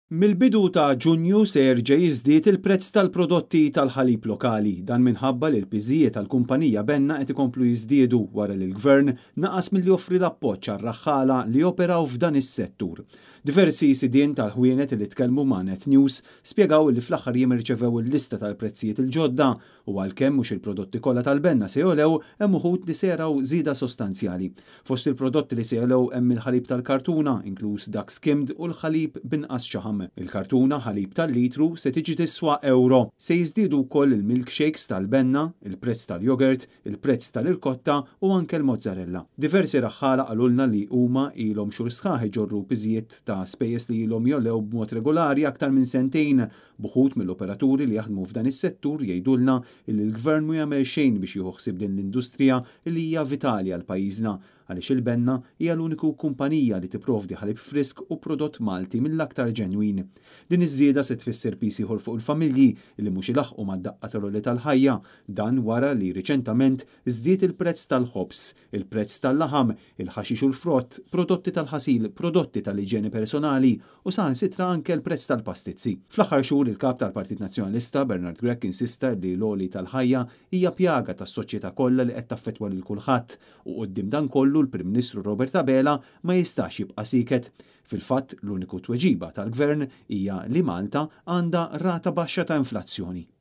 Mill-bidu ta' Ġunju se jerġa' jiżdied il-prezz tal-prodotti tal-ħalib lokali. Dan minħabba li l-piżijiet għall-kumpanija Benna qed ikomplu jiżdiedu wara li l-Gvern naqas milli joffri l-appoġġ għar-raħħala li joperaw f'dan is-settur. Diversi sidien tal-ħwienet li tkellmu ma' Net News spjegaw li fl-aħħar jiem irċevew il-lista tal-prezzijiet il-ġodda u għalkemm mhux il-prodotti kollha tal-Benna se jogħlew, hemm uħud li se jaraw żieda sostanzjali. Fost il-prodotti li se jogħlew hemm il-ħalib tal-kartuna, inkluż dak skimmed u l-ħalib b'inqas xaħam. Il-kartuna ħalib tal-litru se tiġi tiswa ewro. Se jiżdiedu wkoll il-milkshakes tal-Benna, il-prezz tal-yogurt, il-prezz tal-irkotta u anke l-mozzarella. Diversi raħħala qalulna li huma ilhom xhur sħaħ iġorru piżijiet ta' spejjeż li ilhom jogħlew b'mod regolari aktar minn sentejn, b'uħud mill-operaturi li jaħdmu f'dan is-settur jgħidulna illi l-Gvern mhu jagħmel xejn biex jieħu ħsieb din l-industrija li hija vitali għal pajjiżna għaliex il-Benna hija l-uniku kumpanija li tipprovdi ħalib frisk u prodott Malti mill-aktar ġenwin. Din iż-żieda se tfisser piż ieħor fuq il-familji li mhux ilaħħqu mad-daqqa tal-għoli tal-ħajja, dan wara li riċentament żdied il-prezz tal-ħobż, il-prezz tal-laħam, il-ħaxix u l-frott, prodotti tal-ħasil, prodotti tal-iġjene personali u saħansitra anke l-prezz tal-pastizzi. Fl-aħħar xhur il-Kap tal-Partit Nazzjonalista Bernard Grech insista li l-għoli tal-ħajja hija pjaga tas-soċjetà kollha li qed taffettwa lil kulħadd u quddiem dan kollu l-Prim Ministru Robert Abela ma jistax jibqa' sieket. Fil-fatt, l-uniku tweġiba tal-Gvern hija li Malta għandha rata baxxa ta' inflazzjoni.